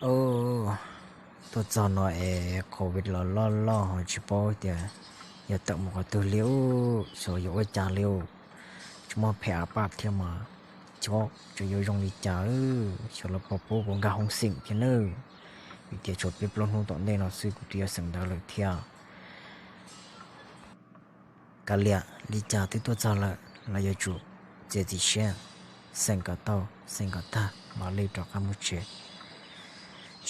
Ub, tuaj txog no es covid los loj loj ho tsis paub tias yog tawm mus qhov twg li ub, xyov yuav ua cas li ub. Tsis muaj phem av paj thiab mas, tsis paub yuav zoo li cas, xyov lawv puas pub kuv nkag hoob xeem thiab nawb. Vim tias tshuav peb plaub hnub tom ntej no xwb kuv twb yuav xeem ntawv lawm thiab. Kav liam, li cas twb tuaj txog lawm los yuav tsum txiav txim siab, xeem kom tau xeem kom tag mam li rov qab mus tsev,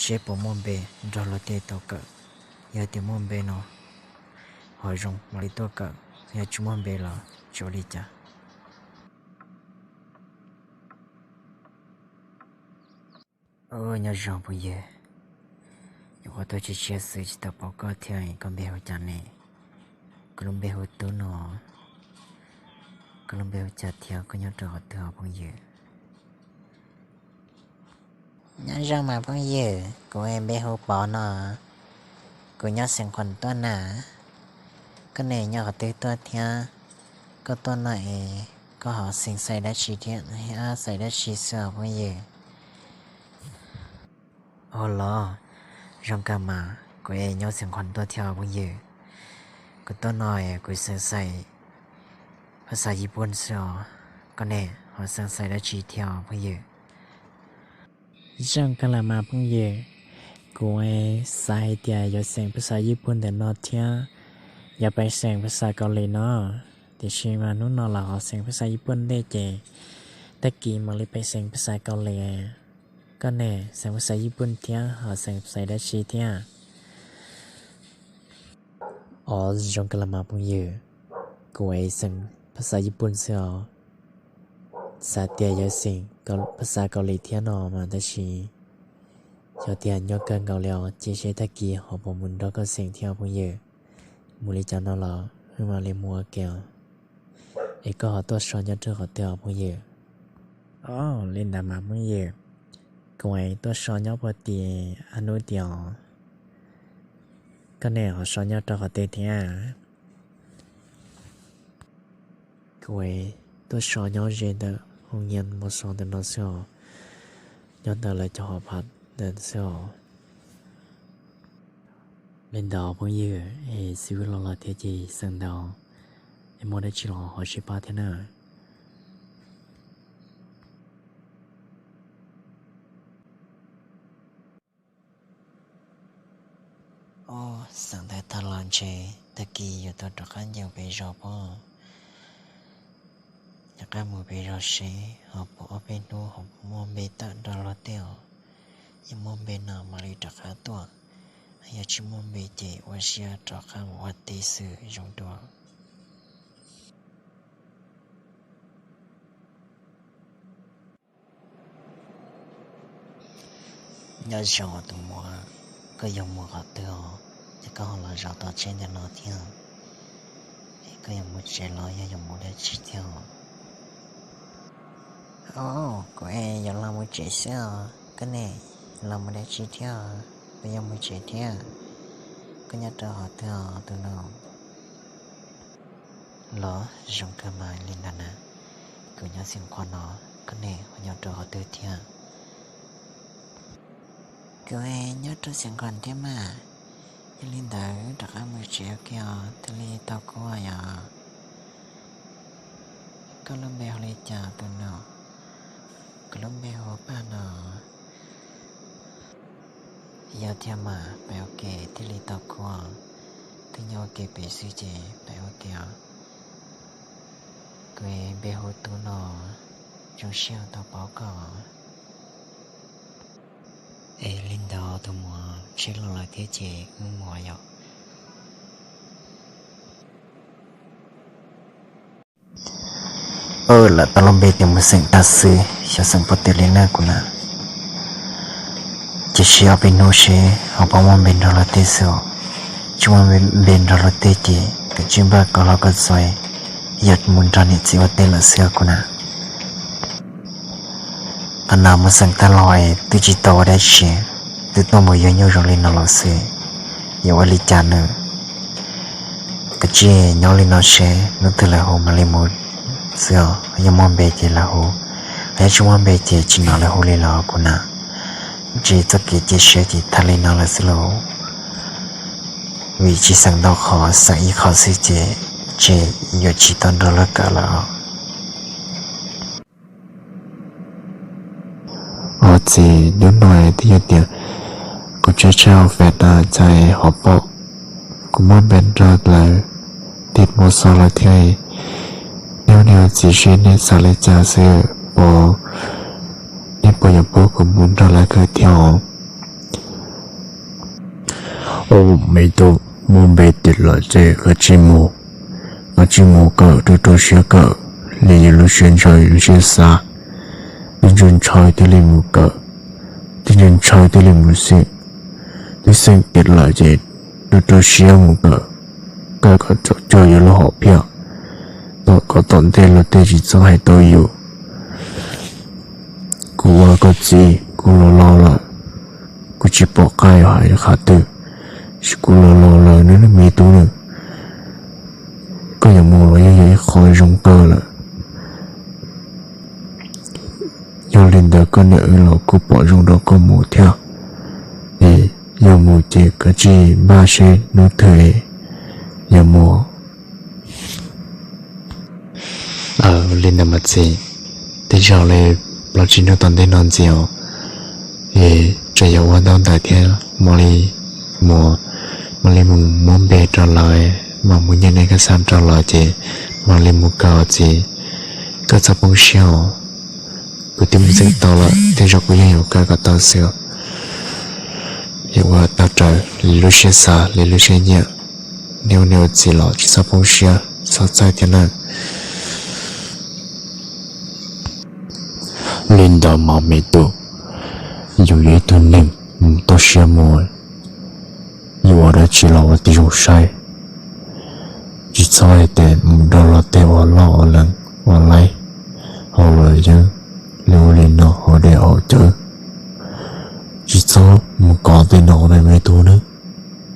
seb puas muaj npe nrog luag tej tau kawm. Yog tias muaj npe no ho zoo mam li tuaj kawm, yog tsis muaj npe los tsis ua li cas. Nyob zoo phooj ywg, nyuam qhuav tuaj tshiab tshiab xwb tsis tau paub koj thiab, koj npe hu cas ne? Kuv lub npe hu Tub no. Koj lub npe hu cas thiab koj nyob rau qhov twg os phooj ywg? Nyob zoo mas phooj ywg, kuv npe hu Pov no, kuv nyob xeem Khuam tuaj na. Koj ne nyob qhov twg tuaj thiab? Koj tuaj no es koj ho xeem xais dab tsi thiab, xais dab tsi xwb os phooj ywg? Ua los, zoo kawg mas, kuv es nyob xeem Khuam tuaj thiab os phooj ywg. Kuv tuaj no es kuv xeem xais phas xas Yij Pooj xwb os. Koj ne ho xeem xais dab tsi thiab os phooj ywg? Zoo kawg los mas phooj ywg, kuv xav hais tias yuav xeem phas xas Yij Pooj ntawm no thiab yuav pais xeem phas xas Kaus Lim no, tiam sis mas hnub no los ho xeem phas xas Yij Pooj ntej ces tag kis mam li pais xeem phas xas Kaus Lim. Koj ne, xeem phas xas Yij Pooj thiab ho xeem xais dab tsi thiab? Os, zoo kawg los mas phooj ywg, kuv es xeem phas xas Yij Pooj xwb os. Xav tias yuav xeem phas xas Kaus Lim thiab no mas tab sis xyov tias nyob kawg nkaus li os, cia seb tag kis ho puas mus nrog koj xeem thiab os phooj ywg. Mus li cas no los wb mam li mus ua ke os. Es koj ho tuaj so nyob rau qhov twg os phooj ywg? Os, li ntawd mas phooj ywg, kuv es tuaj so nyob puag tim Ab Hnub tim os. Koj ne ho so nyob rau qhov twg thiab? Kuv es tuaj so nyob ze ntawm hoo nyiaj npau suav ntawm no xwb os, nyob ntawm lawv cov hauv pav ntawd xwb os. Li ntawd phooj ywg, es xib hwb los lawm thiab ces xeem ntawd, es muaj dab tsi los ho sib pab thiab na. Os, xeem ntawv tag los ntshe tag kis yuav tau rov qab nce pem zos pob. Rov qab mus pem zos seb ho puas ob peb hnub ho puas muaj npe tawm nrog luag tej os. Yog muaj npe no mam li rov qab tuaj, yog tsis muaj npe ces ua siab rov qab mus ua teb xwb zoo dua. Nyob zoo tus muam, koj yuav mus qhov twg os? Ces koj ho los zaum tom tsheb ntawm no thiab, es koj yuav mus tsev los yog yuav mus dab tsi thiab os? Os, kuv es yuav los mus tsev xwb os. Koj ne, los mus dab tsi thiab os? Puas yuav mus tsev thiab? Koj nyob rau qhov twg os tus nus? Los zoo kawg mas li ntawd na, kuv nyob Xeev Khuam no, koj ne ho nyob rau qhov twg thiab? Kuv nyob rau Xeev Khuam thiab mas. Yog li ntawd rov qab mus tsev ua ke os, thiaj li tau kub yom. Koj lub npe hu li cas tus nus? Kuv lub npe hu Paj no. Yog thiab mas, peb ua ke thiaj li tau kub. Twb nyob ua ke pem xwb ces peb ua ke os. Kuv npe hu Tub no, zoo siab tau paub koj. Es li ntawd tus muam, tsheb los lawm thiab ces wb mus yom. Lawv tau lub npe tias mus xeem tag xwb, xyov xeem puas tau li na kuv na. Ces sib ob peb hnub seb ho puas muaj npe nrog luag tej xwb os. Tsis muaj npe nrog luag tej ces kav tsij npaj kom hlob kom txog, yog mus nrog niam txiv ua teb lawm xwb os kuv na. Qhov no mus xeem tag los es twb tsis tau ua dab tsi, twb tuaj mus yug nyuj zoo li no los xwb, yuav ua li cas nws. Kav tsij nyob li no seb hnub twg lawv hu mam li mus xwb os. Yog muaj npe ces lawv hu, yog tsis muaj npe ces tsis hnov lawv hu li los kuv na. Ces txoj kev cia siab ces tag li no lawm xwb lauj. Vim tsis xeem ntau qhov, xeem ib qho xwb ces, ces yuav tsis tau nrog lawv kawm lawm. Ua txiv, hnub no twb yog tias kuv tshawb tshawb hauv fem no txhais hauv paus, kuv muab npe nrog lawv, tis mus xov lawv thiab. Neb ua niam ua txiv seb nej xav li cas xwb, puas, nej puas yuav pub kuv mus nrog lawv kawm thiab os? Ua me tub, muaj npe tiag lawm ces koj tsis mus, koj tsis mus kawm rau rau siab kawm li yus lub siab ntshaw lub siab xav. Twb ntshaw ntshaw thiaj li mus kawm, twb ntshaw ntshaw thiaj li mus xwm. Twb xeem tiag lawm ces rau rau siab mus kawm, kawm kom txaus cuag yuav lub hom phiaj, kom tom ntej luag tej tsis txhob hais tau yus. Kuv ua koj txiv kuv los laus lawm, kuv tsis pom qab yuav hais qhov twg, tab sis kuv los laus lawm nawb me tub na. Koj yuav mus los yeej yog ib qho zoo kawg lawm. Yog li ntawd koj niam wb los kuj pom zoo rau koj mus thiab. Es yog mus ces koj tsij npaj seb hnub twg yog mus. Li ntawd mas txiv, tej zaum li plaub tsib hnub tom ntej no ntxiv os, es tseem yuav ua ntaub ntawv thiab mam li mus, mam li mus muab npe rau lawv, mam mus nyeem nej kab xa rau lawv ces mam li mus kawm os txiv. Koj txhob poob siab os, kuv twb mus txeem tau lawm, tej zaum kuv yeej yuav kawm kom tau xwb os. Yuav ua tau raws li lub siab xav li lub siab nyiam. Neb ua niam ua txiv los tsis txhob poob siab, txhob txhawj thiab nawb. Li ntawd mas me tub, yus yog ib tug neeg mus toj siab mus, yus ua dab tsi los ua tib zoo saib, tsis txhob hais tias mus nrog luag tej ua loj ua lees ua laib, haus luam yeeb li ua li no haus dej haus cawv. Tsis txhob mus kov tej no na me tub nawb.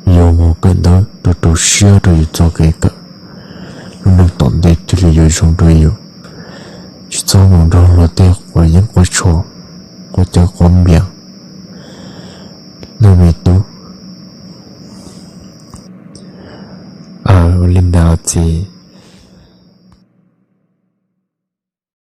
Yuav mus kawm ntawv rau rau siab rau yus txoj kev kawm, lub neej tom ntej thiaj li yuav zoo rau yus. Tsis txhob mus nrog luag tej quav yeeb quav tshuaj, quav cawv quav npias nawb me tub. Ua li ntawd txiv,